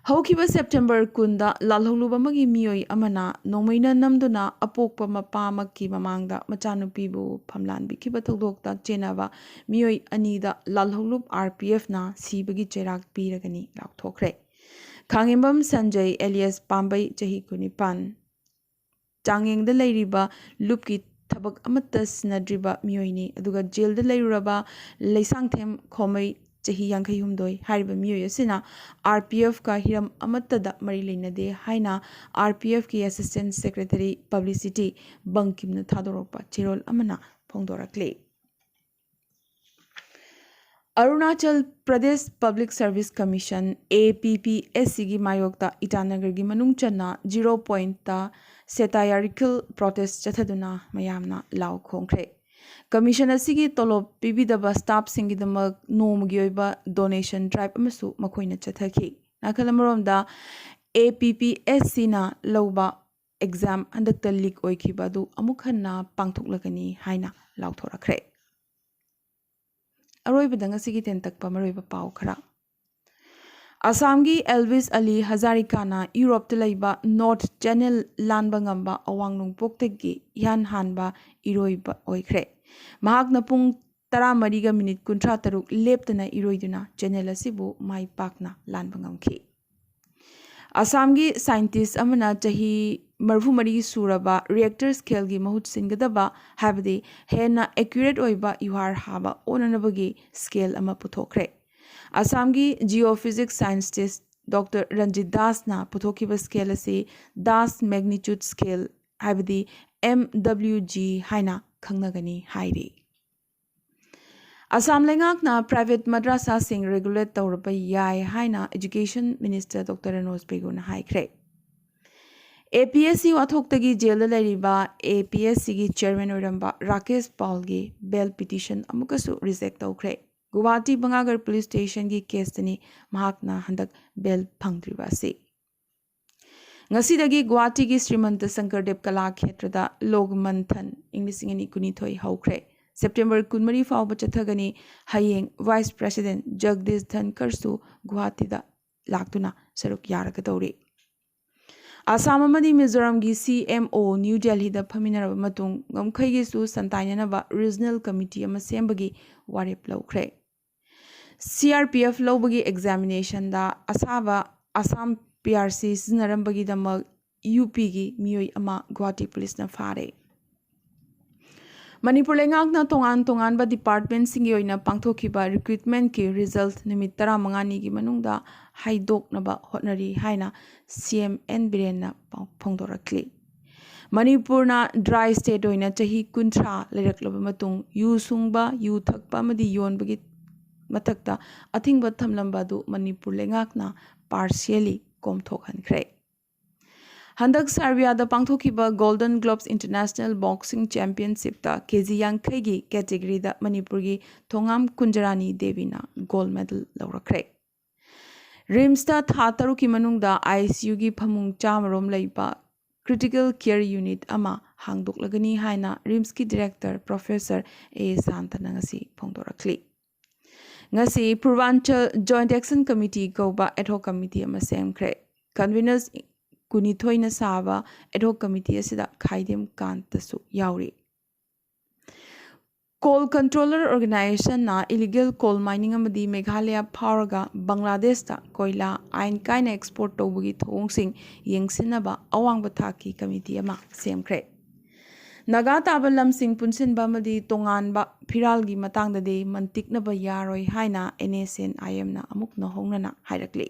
ꯍꯧꯈꯤꯕ ꯁꯦꯞꯇꯦꯝꯕꯔ ꯀꯨꯟꯗ ꯂꯥꯜꯍꯧꯂꯨꯞ ꯑꯃꯒꯤ ꯃꯤꯑꯣꯏ ꯑꯃꯅ ꯅꯣꯡꯃꯩꯅ ꯅꯝꯗꯨꯅ ꯑꯄꯣꯛꯄ ꯃꯄꯥꯃꯛꯀꯤ ꯃꯃꯥꯡꯗ ꯃꯆꯥꯅꯨꯄꯤꯕꯨ ꯐꯝꯂꯥꯟꯕꯤꯈꯤꯕ ꯊꯧꯗꯣꯛꯇ ꯆꯦꯟꯅꯕ ꯃꯤꯑꯣꯏ ꯑꯅꯤꯗ ꯂꯥꯜꯍꯧꯂꯨꯞ ꯑꯥꯔ ꯄꯤ ꯑꯦꯐꯅ ꯁꯤꯕꯒꯤ ꯆꯩꯔꯥꯛ ꯄꯤꯔꯒꯅꯤ ꯂꯥꯎꯊꯣꯛꯈ꯭ꯔꯦ꯫ ꯈꯥꯉꯦꯝꯕꯝ ꯁꯟꯖꯩ alias ꯄꯥꯝꯕꯩ, ꯆꯍꯤ ꯀꯨꯟꯅꯤꯄꯥꯟ, ꯆꯥꯡꯌꯦꯡꯗ ꯂꯩꯔꯤꯕ ꯂꯨꯞꯀꯤ ꯊꯕꯛ ꯑꯃꯠꯇ ꯁꯤꯟꯅꯗ꯭ꯔꯤꯕ ꯃꯤꯑꯣꯏꯅꯤ, ꯑꯗꯨꯒ ꯖꯦꯜꯗ ꯂꯩꯔꯨꯔꯕ ꯂꯩꯁꯥꯡꯊꯦꯝ ꯈꯣꯃꯩ, ꯆꯍꯤ ꯌꯥꯡꯈꯩ ꯍꯨꯝꯗꯣꯏ, ꯍꯥꯏꯔꯤꯕ ꯃꯤꯑꯣꯏ ꯑꯁꯤꯅ ꯑꯥꯔ ꯄꯤ ꯑꯦꯐꯀ ꯍꯤꯔꯝ ꯑꯃꯠꯇꯗ ꯃꯔꯤ ꯂꯩꯅꯗꯦ ꯍꯥꯏꯅ ꯑꯥꯔ ꯄꯤ ꯑꯦꯐꯀꯤ ꯑꯦꯁꯤꯁꯇꯦꯟ ꯁꯦꯀ꯭ꯔꯦꯇꯔꯤ ꯄꯕ꯭ꯂꯤꯁꯤꯇꯤ ꯕꯪꯀꯤꯝꯅ ꯊꯥꯗꯣꯔꯛꯄ ꯆꯦꯔꯣꯜ ꯑꯃꯅ ꯐꯣꯡꯗꯣꯔꯛꯂꯤ꯫ Arunachal Pradesh public service commission, A P P S ꯁꯤꯒꯤ ꯃꯥꯌꯣꯛꯇ ꯏꯇꯥꯅꯒꯔꯒꯤ ꯃꯅꯨꯡ ꯆꯟꯅ ꯖꯤꯔꯣ ꯄꯣꯏꯟꯠꯇ satirical protest ꯆꯠꯊꯗꯨꯅ ꯃꯌꯥꯝꯅ ꯂꯥꯎ ꯈꯣꯡꯈ꯭ꯔꯦ꯫ ꯀꯃꯤꯁꯟ ꯑꯁꯤꯒꯤ ꯇꯣꯂꯣꯞ ꯄꯤꯕꯤꯗꯕ ꯁ꯭ꯇꯥꯐꯁꯤꯡꯒꯤꯗꯃꯛ ꯅꯣꯡꯃꯒꯤ ꯑꯣꯏꯕ donation drive ꯑꯃꯁꯨ ꯃꯈꯣꯏꯅ ꯆꯠꯊꯈꯤ꯫ ꯅꯥꯀꯜ ꯑꯃꯔꯣꯝꯗ, ꯑꯦ ꯄꯤ ꯄꯤ ꯑꯦꯁ ꯁꯤꯅ ꯂꯧꯕ ꯑꯦꯛꯖꯥꯝ ꯍꯟꯗꯛꯇ ꯂꯤꯛ ꯑꯣꯏꯈꯤꯕ ꯑꯗꯨ ꯑꯃꯨꯛ ꯍꯟꯅ ꯄꯥꯡꯊꯣꯛꯂꯒꯅꯤ ꯍꯥꯏꯅ ꯂꯥꯎꯊꯣꯔꯛꯈ꯭ꯔꯦ꯫ ꯑꯔꯣꯏꯕꯗ ꯉꯁꯤꯒꯤ ꯇꯦꯟꯇꯛꯄ ꯃꯔꯨꯑꯣꯏꯕ ꯄꯥꯎ ꯈꯔ꯫ ꯑꯁꯥꯝꯒꯤ ꯑꯦꯜꯚꯤꯁ ꯑꯂꯤ ꯍꯖꯥꯔꯤꯀꯥꯅ ꯌꯨꯔꯣꯞꯇ ꯂꯩꯕ ꯅꯣꯔꯠ ꯆꯦꯅꯦꯜ ꯂꯥꯟꯕ ꯉꯝꯕ ꯑꯋꯥꯡ ꯅꯣꯡꯄꯣꯛꯇꯒꯤ ꯏꯍꯥꯟ ꯍꯥꯟꯕ ꯏꯔꯣꯏꯕ ꯑꯣꯏꯈ꯭ꯔꯦ꯫ ꯃꯍꯥꯛꯅ ꯄꯨꯡ ꯇꯔꯥꯃꯔꯤꯒ ꯃꯤꯅꯤꯠ ꯀꯨꯟꯊ꯭ꯔꯥ ꯇꯔꯨꯛ ꯂꯦꯞꯇꯅ ꯏꯔꯣꯏꯗꯨꯅ ꯆꯦꯅꯦꯜ ꯑꯁꯤꯕꯨ ꯃꯥꯏ ꯄꯥꯛꯅ ꯂꯥꯟꯕ ꯉꯝꯈꯤ꯫ ꯑꯁꯥꯝꯒꯤ ꯁꯥꯏꯟꯇꯤꯁ ꯑꯃꯅ ꯆꯍꯤ ꯃꯔꯤꯐꯨ ꯃꯔꯤ ꯁꯨꯔꯕ ꯔꯤꯑꯦꯛꯇꯔ ꯁ꯭ꯀꯦꯜꯒꯤ ꯃꯍꯨꯠ ꯁꯤꯟꯒꯗꯕ, ꯍꯥꯏꯕꯗꯤ ꯍꯦꯟꯅ ꯑꯦꯀ꯭ꯌꯨꯔꯦꯠ ꯑꯣꯏꯕ ꯌꯨꯍꯥꯔ ꯍꯥꯕ ꯑꯣꯟꯅꯅꯕꯒꯤ ꯁ꯭ꯀꯦꯜ ꯑꯃ ꯄꯨꯊꯣꯛꯈ꯭ꯔꯦ꯫ ꯑꯁꯥꯝꯒꯤ ꯖꯤꯑꯣꯐꯤꯖꯤꯛꯁ ꯁꯥꯏꯟꯇꯤꯁ ꯗꯣꯛꯇꯔ ꯔꯟꯖꯤꯠ ꯗꯥꯁꯅ ꯄꯨꯊꯣꯛꯈꯤꯕ ꯁ꯭ꯀꯦꯜ ꯑꯁꯤ ꯗꯥꯁ ꯃꯦꯒꯅꯤꯆꯨꯠ ꯁ꯭ꯀꯦꯜ, ꯍꯥꯏꯕꯗꯤ ꯑꯦꯝ ꯗꯕ꯭ꯂꯤꯎ ꯖꯤ ꯍꯥꯏꯅ ꯈꯪꯅꯒꯅꯤ ꯍꯥꯏꯔꯤ꯫ ꯑꯁꯥꯝ ꯂꯩꯉꯥꯛꯅ ꯄ꯭ꯔꯥꯏꯚꯦꯠ ꯃꯗ꯭ꯔꯁꯥꯁꯤꯡ ꯔꯤꯒꯨꯂꯦꯠ ꯇꯧꯔꯕ ꯌꯥꯏ ꯍꯥꯏꯅ ꯏꯖꯨꯀꯦꯁꯟ ꯃꯤꯅꯤꯁꯇꯔ ꯗꯣꯛꯇꯔ ꯔꯅꯣꯖ ꯄꯦꯒꯨꯅ ꯍꯥꯏꯈ꯭ꯔꯦ꯫ ꯑꯦ ꯄꯤ ꯑꯦꯁ ꯁꯤ ꯋꯥꯊꯣꯛꯇꯒꯤ ꯖꯦꯜꯗ ꯂꯩꯔꯤꯕ ꯑꯦ ꯄꯤ ꯑꯦꯁ ꯁꯤꯒꯤ ꯆꯤꯌꯔꯃꯦꯟ ꯑꯣꯏꯔꯝꯕ ꯔꯥꯀꯦꯁ ꯄꯥꯜꯒꯤ ꯕꯦꯜ ꯄꯤꯇꯤꯁꯟ ꯑꯃꯨꯛꯀꯁꯨ ꯔꯤꯖꯦꯛ ꯇꯧꯈ꯭ꯔꯦ꯫ ꯒꯨꯋꯥꯍꯥꯇꯤ ꯚꯉꯥꯒꯔ ꯄꯨꯂꯤꯁ ꯁ꯭ꯇꯦꯁꯟꯒꯤ ꯀꯦꯁꯇꯅꯤ ꯃꯍꯥꯛꯅ ꯍꯟꯗꯛ ꯕꯦꯜ ꯐꯪꯗ꯭ꯔꯤꯕ ꯑꯁꯤ꯫ ꯉꯁꯤꯗꯒꯤ ꯒꯨꯋꯥꯍꯥꯇꯤꯒꯤ ꯁ꯭ꯔꯤꯃꯟꯇ ꯁꯪꯀꯔꯗꯦꯕ ꯀꯂꯥ ꯈꯦꯇ꯭ꯔꯗ ꯂꯣꯛ ꯃꯟꯊꯟ ꯏꯪ ꯂꯤꯁꯤꯡ ꯑꯅꯤ ꯀꯨꯟꯅꯤꯊꯣꯏ ꯍꯧꯈ꯭ꯔꯦ꯫ ꯁꯦꯞꯇꯦꯝꯕꯔ ꯀꯨꯟꯃꯔꯤ ꯐꯥꯎꯕ ꯆꯠꯊꯒꯅꯤ꯫ ꯍꯌꯦꯡ ꯚꯥꯏꯁ ꯄ꯭ꯔꯦꯁꯤꯗꯦꯟꯠ ꯖꯒꯗꯤꯁ ꯙꯟꯈꯔꯁꯨ ꯒꯨꯋꯥꯍꯥꯇꯤꯗ ꯂꯥꯛꯇꯨꯅ ꯁꯔꯨꯛ ꯌꯥꯔꯒꯗꯧꯔꯤ꯫ ꯑꯁꯥꯝ ꯑꯃꯗꯤ ꯃꯤꯖꯣꯔꯥꯝꯒꯤ ꯁꯤ ꯑꯦꯝ ꯑꯣ ꯅ꯭ꯌꯨ ꯗꯦꯜꯍꯤꯗ ꯐꯝꯃꯤꯟꯅꯔꯕ ꯃꯇꯨꯡ, ꯉꯝꯈꯩꯒꯤꯁꯨ ꯁꯟꯇꯥꯏꯅꯅꯕ ꯔꯤꯖꯅꯦꯜ ꯀꯃꯤꯇꯤ ꯑꯃ ꯁꯦꯝꯕꯒꯤ ꯋꯥꯔꯦꯞ ꯂꯧꯈ꯭ꯔꯦ꯫ ꯁꯤ ꯑꯥꯔ ꯄꯤ ꯑꯦꯐ ꯂꯧꯕꯒꯤ ꯑꯦꯛꯖꯥꯃꯤꯅꯦꯁꯟꯗ ꯑꯁꯥꯕ Assam P R C ꯁꯤꯖꯤꯟꯅꯔꯝꯕꯒꯤꯗꯃꯛ U ꯄꯤꯒꯤ ꯃꯤꯑꯣꯏ ꯑꯃ ꯒꯨꯋꯥꯍꯥꯇꯤ ꯄꯨꯂꯤꯁꯅ ꯐꯥꯔꯦ꯫ ꯃꯅꯤꯄꯨꯔ ꯂꯩꯉꯥꯛꯅ ꯇꯣꯉꯥꯟ ꯇꯣꯉꯥꯟꯕ ꯗꯤꯄꯥꯔꯠꯃꯦꯟꯠꯁꯤꯡꯒꯤ ꯑꯣꯏꯅ ꯄꯥꯡꯊꯣꯛꯈꯤꯕ ꯔꯤꯀ꯭ꯔꯨꯠꯃꯦꯟꯠꯀꯤ ꯔꯤꯖꯜꯠ ꯅꯨꯃꯤꯠ ꯇꯔꯥꯃꯉꯥꯅꯤꯒꯤ ꯃꯅꯨꯡꯗ ꯍꯥꯏꯗꯣꯛꯅꯕ ꯍꯣꯠꯅꯔꯤ ꯍꯥꯏꯅ ꯁꯤ ꯑꯦꯝ ꯑꯦꯟ ꯕꯤꯔꯦꯟꯅ ꯄꯥꯎ ꯐꯣꯡꯗꯣꯔꯛꯂꯤ꯫ ꯃꯅꯤꯄꯨꯔꯅ ꯗ꯭ꯔꯥꯏ ꯁ꯭ꯇꯦꯠ ꯑꯣꯏꯅ ꯆꯍꯤ ꯀꯨꯟꯊ꯭ꯔꯥ ꯂꯩꯔꯛꯂꯕ ꯃꯇꯨꯡ, ꯌꯨ ꯁꯨꯡꯕ, ꯌꯨ ꯊꯛꯄ ꯑꯃꯗꯤ ꯌꯣꯟꯕꯒꯤ ꯃꯊꯛꯇ ꯑꯊꯤꯡꯕ ꯊꯝꯂꯝꯕ ꯑꯗꯨ ꯃꯅꯤꯄꯨꯔ ꯂꯩꯉꯥꯛꯅ partially ꯀꯣꯝꯊꯣꯛꯍꯟꯈ꯭ꯔꯦ꯫ ꯍꯟꯗꯛ ꯁꯥꯔꯕꯤꯌꯥꯗ ꯄꯥꯡꯊꯣꯛꯈꯤꯕ Golden Gloves International Boxing Championshipꯇ ꯀꯦ ꯖꯤ ꯌꯥꯡꯈꯩꯒꯤ categoryꯗ ꯃꯅꯤꯄꯨꯔꯒꯤ ꯊꯣꯉꯥꯝ ꯀꯨꯟꯖꯔꯥꯅꯤ ꯗꯦꯕꯤꯅ gold medal ꯂꯧꯔꯛꯈ꯭ꯔꯦ꯫ ꯔꯤꯝꯁꯇ ꯊꯥ ꯇꯔꯨꯛꯀꯤ ꯃꯅꯨꯡꯗ ICUꯒꯤ ꯐꯃꯨꯡ ꯆꯥꯝꯃꯔꯣꯝ ꯂꯩꯕ critical care unit ꯑꯃ ꯍꯥꯡꯗꯣꯛꯂꯒꯅꯤ ꯍꯥꯏꯅ ꯔꯤꯝꯁꯀꯤ director Professor ꯑꯦ ꯁꯥꯟꯇꯅ ꯉꯁꯤ ꯐꯣꯡꯗꯣꯔꯛꯂꯤ꯫ ꯉꯁꯤ ꯄꯨꯔꯕꯥꯟꯆꯜ Joint Action Committee ꯀꯧꯕ ad hoc committee ꯑꯃ ꯁꯦꯝꯈ꯭ꯔꯦ꯫ Conveners ꯀꯨꯟꯅꯤꯊꯣꯏꯅ ꯁꯥꯕ ad hoc committee ꯑꯁꯤꯗ ꯈꯥꯏꯗꯦꯝ ꯀꯥꯟꯇꯁꯨ ꯌꯥꯎꯔꯤ꯫ Coal Controller Organizationꯅ illegal coal mining ꯑꯃꯗꯤ ꯃꯦꯘꯥꯂꯌ ꯐꯥꯎꯔꯒ ꯕꯪꯒ꯭ꯂꯥꯗꯦꯁꯇ ꯀꯣꯏꯂꯥ ꯑꯥꯏꯟ ꯀꯥꯏꯅ export ꯇꯧꯕꯒꯤ ꯊꯧꯑꯣꯡꯁꯤꯡ ꯌꯦꯡꯁꯤꯟꯅꯕ ꯑꯋꯥꯡꯕ ꯊꯥꯛꯀꯤ committee ꯑꯃ ꯁꯦꯝꯈ꯭ꯔꯦ꯫ ꯅꯥꯒꯥ ꯇꯥꯕ ꯂꯝꯁꯤꯡ ꯄꯨꯟꯁꯤꯟꯕ ꯑꯃꯗꯤ ꯇꯣꯉꯥꯟꯕ ꯐꯤꯔꯥꯜꯒꯤ ꯃꯇꯥꯡꯗꯗꯤ ꯃꯟꯇꯤꯛꯅꯕ ꯌꯥꯔꯣꯏ ꯍꯥꯏꯅ NSCN-IMꯅ ꯑꯃꯨꯛ ꯅꯧꯍꯧꯅꯅ ꯍꯥꯏꯔꯛꯂꯤ꯫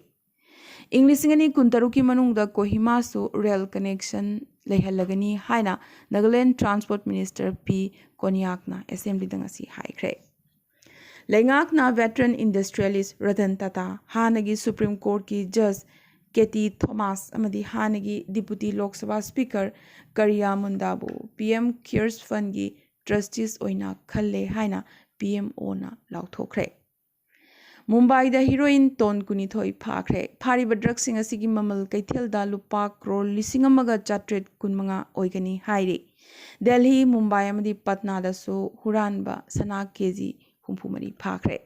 ꯏꯪ ꯂꯤꯁꯤꯡ ꯑꯅꯤ ꯀꯨꯟꯇꯔꯨꯛꯀꯤ ꯃꯅꯨꯡꯗ ꯀꯣꯍꯤꯃꯥꯁꯨ rail connection ꯂꯩꯍꯜꯂꯒꯅꯤ ꯍꯥꯏꯅ Nagaland Transport Minister ꯄꯤ ꯀꯣꯟꯌꯥꯛꯅ assemblyꯗ ꯉꯁꯤ ꯍꯥꯏꯈ꯭ꯔꯦ꯫ ꯂꯩꯉꯥꯛꯅ veteran industrialist ꯔꯇꯟ ꯇꯥꯇꯥ, ꯍꯥꯟꯅꯒꯤ Supreme Courtꯀꯤ Judge ꯀꯦ ꯇꯤ ꯊꯣꯃꯥꯁ ꯑꯃꯗꯤ ꯍꯥꯟꯅꯒꯤ Deputy Lok Sabha Speaker ꯀꯔꯤꯌꯥ ꯃꯨꯟꯗꯥꯕꯨ PM Cares Fundꯒꯤ trustees ꯑꯣꯏꯅ ꯈꯜꯂꯦ ꯍꯥꯏꯅ PMOꯅ ꯂꯥꯎꯊꯣꯛꯈ꯭ꯔꯦ꯫ ꯃꯨꯝꯕꯥꯏꯗ heroin ton ꯀꯨꯟꯅꯤꯊꯣꯏ ꯐꯥꯈ꯭ꯔꯦ꯫ ꯐꯥꯔꯤꯕ drugꯁꯤꯡ ꯑꯁꯤꯒꯤ ꯃꯃꯜ ꯀꯩꯊꯦꯜꯗ ꯂꯨꯄꯥ ꯀ꯭ꯔꯣꯔ ꯂꯤꯁꯤꯡ ꯑꯃꯒ ꯆꯥꯇ꯭ꯔꯦꯠ ꯀꯨꯟꯃꯉꯥ ꯑꯣꯏꯒꯅꯤ ꯍꯥꯏꯔꯤ꯫ ꯗꯦꯜꯍꯤ, ꯃꯨꯝꯕꯥꯏ ꯑꯃꯗꯤ ꯄꯠꯅꯥꯗꯁꯨ ꯍꯨꯔꯥꯟꯕ ꯁꯅꯥ ꯀꯦ ꯖꯤ ꯍꯨꯝꯐꯨ ꯃꯔꯤ ꯐꯥꯈ꯭ꯔꯦ꯫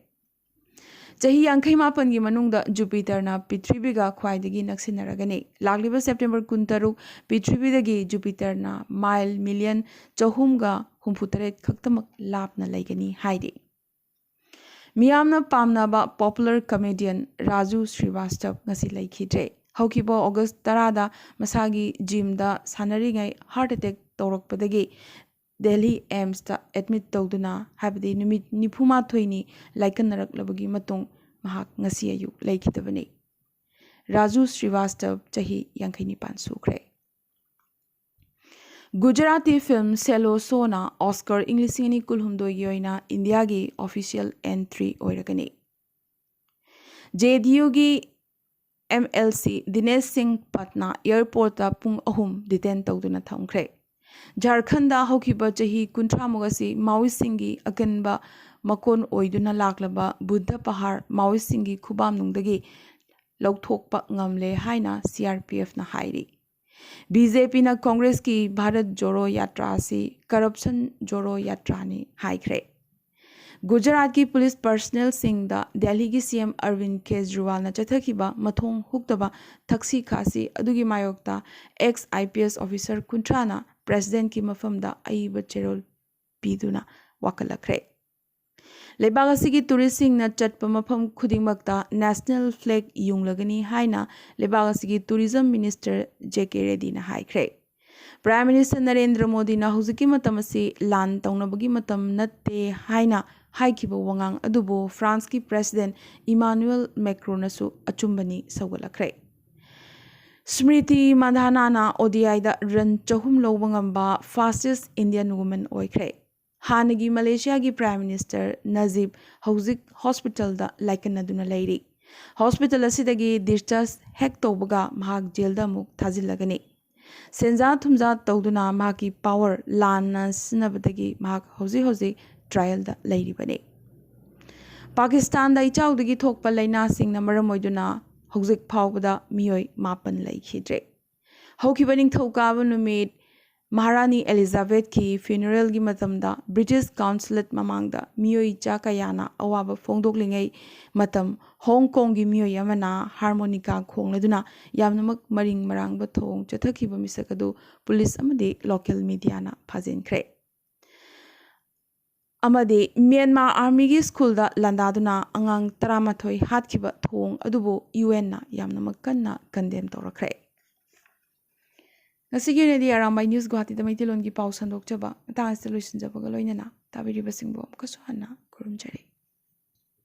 ꯆꯍꯤ ꯌꯥꯡꯈꯩ ꯃꯥꯄꯟꯒꯤ ꯃꯅꯨꯡꯗ ꯖꯨꯄꯤꯇꯔꯅ ꯄ꯭ꯔꯤꯊꯤꯕꯤꯒ ꯈ꯭ꯋꯥꯏꯗꯒꯤ ꯅꯛꯁꯤꯟꯅꯔꯒꯅꯤ꯫ ꯂꯥꯛꯂꯤꯕ September ꯀꯨꯟꯇꯔꯨꯛ ꯄ꯭ꯔꯤꯊꯤꯕꯤꯗꯒꯤ ꯖꯨꯄꯤꯇꯔꯅ mile million ꯆꯍꯨꯝꯒ ꯍꯨꯝꯐꯨꯇꯔꯦꯠ ꯈꯛꯇꯃꯛ ꯂꯥꯞꯅ ꯂꯩꯒꯅꯤ ꯍꯥꯏꯔꯤ꯫ ꯃꯤꯌꯥꯝꯅ ꯄꯥꯝꯅꯕ popular comedian ꯔꯥꯖꯨ ꯁ꯭ꯔꯤꯋꯥꯁꯇꯕ ꯉꯁꯤ ꯂꯩꯈꯤꯗ꯭ꯔꯦ꯫ ꯍꯧꯈꯤꯕ August ꯇꯔꯥꯗ ꯃꯁꯥꯒꯤ gymꯗ ꯁꯥꯟꯅꯔꯤꯉꯩ heart attack ꯇꯧꯔꯛꯄꯗꯒꯤ ꯗꯦꯜꯍꯤ AIIMSꯇ admit ꯇꯧꯗꯨꯅ, ꯍꯥꯏꯕꯗꯤ ꯅꯨꯃꯤꯠ ꯅꯤꯐꯨꯃꯥꯊꯣꯏꯅꯤ ꯂꯥꯏꯀꯠꯅꯔꯛꯂꯕꯒꯤ ꯃꯇꯨꯡ ꯃꯍꯥꯛ ꯉꯁꯤ ꯑꯌꯨꯛ ꯂꯩꯈꯤꯗꯕꯅꯤ꯫ ꯔꯥꯖꯨ ꯁ꯭ꯔꯤꯋꯥꯁꯇꯕ ꯆꯍꯤ ꯌꯥꯡꯈꯩ ꯅꯤꯄꯥꯟ ꯁꯨꯈ꯭ꯔꯦ꯫ ꯒꯨꯖꯔꯥꯇꯤ ꯐꯤꯜꯝ ꯁꯦꯂꯣ ꯁꯣꯅ ꯑꯣꯁꯀꯔ ꯏꯪ ꯂꯤꯁꯤꯡ ꯑꯅꯤ ꯀꯨꯟꯍꯨꯝꯗꯣꯏꯒꯤ ꯑꯣꯏꯅ ꯏꯟꯗꯤꯌꯥꯒꯤ ꯑꯣꯐꯤꯁꯤꯌꯦꯜ ꯑꯦꯟꯇ꯭ꯔꯤ ꯑꯣꯏꯔꯒꯅꯤ꯫ ꯖꯦ ꯗꯤ ꯌꯨꯒꯤ ꯑꯦꯝ ꯑꯦꯜ ꯁꯤ ꯗꯤꯅꯦꯁ ꯁꯤꯡ ꯄꯠꯅ ꯑꯦꯌꯔꯄꯣꯔꯠꯇ ꯄꯨꯡ ꯑꯍꯨꯝ ꯗꯤꯇꯦꯟ ꯇꯧꯗꯨꯅ ꯊꯝꯈ꯭ꯔꯦ꯫ ꯖꯥꯔꯈꯟꯗ ꯍꯧꯈꯤꯕ ꯆꯍꯤ ꯀꯨꯟꯊ꯭ꯔꯥꯃꯨꯛ ꯑꯁꯤ ꯃꯥꯑꯣꯏꯁꯤꯡꯒꯤ ꯑꯀꯟꯕ ꯃꯀꯣꯟ ꯑꯣꯏꯗꯨꯅ ꯂꯥꯛꯂꯕ ꯕꯨꯗꯙ ꯄꯍꯥꯔ ꯃꯥꯑꯣꯏꯁꯤꯡꯒꯤ ꯈꯨꯕꯥꯝꯅꯨꯡꯗꯒꯤ ꯂꯧꯊꯣꯛꯄ ꯉꯝꯂꯦ ꯍꯥꯏꯅ ꯁꯤ ꯑꯥꯔ ꯄꯤ ꯑꯦꯐꯅ ꯍꯥꯏꯔꯤ꯫ ꯕꯤ ꯖꯦ ꯄꯤꯅ ꯀꯣꯡꯒ꯭ꯔꯦꯁꯀꯤ ꯚꯥꯔꯠ ꯖꯣꯔꯣ ꯌꯥꯇ꯭ꯔꯥ ꯑꯁꯤ ꯀꯔꯞꯁꯟ ꯖꯣꯔꯣ ꯌꯥꯇ꯭ꯔꯥꯅꯤ ꯍꯥꯏꯈ꯭ꯔꯦ꯫ ꯒꯨꯖꯔꯥꯠꯀꯤ ꯄꯨꯂꯤꯁ ꯄꯔꯁꯅꯦꯜꯁꯤꯡꯗ ꯗꯦꯜꯂꯤꯒꯤ ꯁꯤ ꯑꯦꯝ ꯑꯔꯕꯤꯟ ꯀꯦꯖꯔꯤꯋꯥꯜꯅ ꯆꯠꯊꯈꯤꯕ ꯃꯊꯣꯡ ꯍꯨꯛꯇꯕ ꯊꯛꯁꯤ ꯈꯥꯁꯤ ꯑꯗꯨꯒꯤ ꯃꯥꯌꯣꯛꯇ X I P S officer ꯀꯨꯟꯊ꯭ꯔꯥꯅ ꯄ꯭ꯔꯦꯁꯤꯗꯦꯟꯠꯀꯤ ꯃꯐꯝꯗ ꯑꯏꯕ ꯆꯦꯔꯣꯜ ꯄꯤꯗꯨꯅ ꯋꯥꯀꯠꯂꯛꯈ꯭ꯔꯦ꯫ ꯂꯩꯕꯥꯛ ꯑꯁꯤꯒꯤ ꯇꯨꯔꯤꯁꯁꯤꯡꯅ ꯆꯠꯄ ꯃꯐꯝ ꯈꯨꯗꯤꯡꯃꯛꯇ ꯅꯦꯁꯅꯦꯜ ꯐ꯭ꯂꯦꯒ ꯌꯨꯡꯂꯒꯅꯤ ꯍꯥꯏꯅ ꯂꯩꯕꯥꯛ ꯑꯁꯤꯒꯤ ꯇꯨꯔꯤꯖꯝ ꯃꯤꯅꯤꯁꯇꯔ ꯖꯦ ꯀꯦ ꯔꯦꯗꯤꯅ ꯍꯥꯏꯈ꯭ꯔꯦ꯫ ꯄ꯭ꯔꯥꯏꯝ ꯃꯤꯅꯤꯁꯇꯔ ꯅꯔꯦꯟꯗ꯭ꯔ ꯃꯣꯗꯤꯅ ꯍꯧꯖꯤꯛꯀꯤ ꯃꯇꯝ ꯑꯁꯤ ꯂꯥꯟ ꯇꯧꯅꯕꯒꯤ ꯃꯇꯝ ꯅꯠꯇꯦ ꯍꯥꯏꯅ ꯍꯥꯏꯈꯤꯕ ꯋꯥꯉꯥꯡ ꯑꯗꯨꯕꯨ ꯐ꯭ꯔꯥꯟꯁꯀꯤ ꯄ꯭ꯔꯦꯁꯤꯗꯦꯟꯠ ꯏꯃꯥꯅꯨꯑꯦꯜ ꯃꯦꯀ꯭ꯔꯣꯟꯅꯁꯨ ꯑꯆꯨꯝꯕꯅꯤ ꯁꯧꯒꯠꯂꯛꯈ꯭ꯔꯦ꯫ ꯁ꯭ꯃ꯭ꯔꯤꯇꯤ ꯃꯟꯙꯥꯅꯥꯅ ꯑꯣ ꯗꯤ ꯑꯥꯏꯗ ꯔꯟ ꯆꯍꯨꯝ ꯂꯧꯕ ꯉꯝꯕ fastest Indian woman ꯑꯣꯏꯈ꯭ꯔꯦ꯫ ꯍꯥꯟꯅꯒꯤ ꯃꯂꯦꯁꯤꯌꯥꯒꯤ ꯄ꯭ꯔꯥꯏꯝ ꯃꯤꯅꯤꯁꯇꯔ ꯅꯖꯤꯕ ꯍꯧꯖꯤꯛ ꯍꯣꯁꯄꯤꯇꯥꯜꯗ ꯂꯥꯏꯀꯠꯅꯗꯨꯅ ꯂꯩꯔꯤ꯫ ꯍꯣꯁꯄꯤꯇꯥꯜ ꯑꯁꯤꯗꯒꯤ ꯗꯤꯁꯆꯥꯔꯖ ꯍꯦꯛ ꯇꯧꯕꯒ ꯃꯍꯥꯛ ꯖꯦꯜꯗ ꯑꯃꯨꯛ ꯊꯥꯖꯤꯜꯂꯒꯅꯤ꯫ ꯁꯦꯟꯖꯥ ꯊꯨꯝꯖꯥ ꯇꯧꯗꯨꯅ ꯃꯍꯥꯛꯀꯤ ꯄꯥꯋꯔ ꯂꯥꯟꯅ ꯁꯤꯖꯤꯟꯅꯕꯗꯒꯤ ꯃꯍꯥꯛ ꯍꯧꯖꯤꯛ ꯍꯧꯖꯤꯛ ꯇ꯭ꯔꯥꯌꯦꯜꯗ ꯂꯩꯔꯤꯕꯅꯤ꯫ ꯄꯥꯀꯤꯁꯇꯥꯟꯗ ꯏꯆꯥꯎꯗꯒꯤ ꯊꯣꯛꯄ ꯂꯥꯏꯅꯥꯁꯤꯡꯅ ꯃꯔꯝ ꯑꯣꯏꯗꯨꯅ ꯍꯧꯖꯤꯛ ꯐꯥꯎꯕꯗ ꯃꯤꯑꯣꯏ ꯃꯥꯄꯟ ꯂꯩꯈꯤꯗ꯭ꯔꯦ꯫ ꯍꯧꯈꯤꯕ ꯅꯤꯡꯊꯧꯀꯥꯕ ꯅꯨꯃꯤꯠ ꯃꯍꯥꯔꯥꯅꯤ ꯑꯦꯂꯤꯖꯥꯕꯦꯊꯀꯤ ꯐ꯭ꯌꯨꯅꯔꯦꯜꯒꯤ ꯃꯇꯝꯗ ꯕ꯭ꯔꯤꯇꯤꯁ ꯀꯥꯎꯟꯁꯨꯂꯦꯠ ꯃꯃꯥꯡꯗ ꯃꯤꯑꯣꯏ ꯆꯥ ꯀꯌꯥꯅ ꯑꯋꯥꯕ ꯐꯣꯡꯗꯣꯛꯂꯤꯉꯩ ꯃꯇꯝ ꯍꯣꯡ ꯀꯣꯡꯒꯤ ꯃꯤꯑꯣꯏ ꯑꯃꯅ ꯍꯥꯔꯃꯣꯅꯤꯀꯥ ꯈꯣꯡꯂꯗꯨꯅ ꯌꯥꯝꯅꯃꯛ ꯃꯔꯤꯡ ꯃꯔꯥꯡꯕ ꯊꯧꯑꯣꯡ ꯆꯠꯊꯈꯤꯕ ꯃꯤꯁꯛ ꯑꯗꯨ ꯄꯨꯂꯤꯁ ꯑꯃꯗꯤ ꯂꯣꯀꯦꯜ ꯃꯤꯗꯤꯌꯥꯅ ꯐꯥꯖꯤꯟꯈ꯭ꯔꯦ꯫ ꯑꯃꯗꯤ ꯃ꯭ꯌꯥꯟꯃꯥꯔ ꯑꯥꯔꯃꯤꯒꯤ ꯁ꯭ꯀꯨꯜꯗ ꯂꯥꯟꯗꯥꯗꯨꯅ ꯑꯉꯥꯡ ꯇꯔꯥꯃꯥꯊꯣꯏ ꯍꯥꯠꯈꯤꯕ ꯊꯧꯑꯣꯡ ꯑꯗꯨꯕꯨ ꯌꯨ ꯑꯦꯟꯅ ꯌꯥꯝꯅꯃꯛ ꯀꯟꯅ ꯀꯟꯗꯦꯝ ꯇꯧꯔꯛꯈ꯭ꯔꯦ꯫ ꯉꯁꯤꯒꯤ ꯑꯣꯏꯅꯗꯤ ꯑꯔꯥꯝꯕꯥꯏ ꯅ꯭ꯌꯨꯁ ꯒꯨꯋꯥꯍꯥꯇꯤꯗ ꯃꯩꯇꯩꯂꯣꯟꯒꯤ ꯄꯥꯎ ꯁꯟꯗꯣꯛꯆꯕ ꯃꯇꯥꯡ ꯑꯁꯤꯗ ꯂꯣꯏꯁꯤꯟꯖꯕꯒ ꯂꯣꯏꯅꯅ ꯇꯥꯕꯤꯔꯤꯕꯁꯤꯡꯕꯨ ꯑꯃꯨꯛꯀꯁꯨ ꯍꯟꯅ ꯈꯨꯔꯨꯝꯖꯔꯤ꯫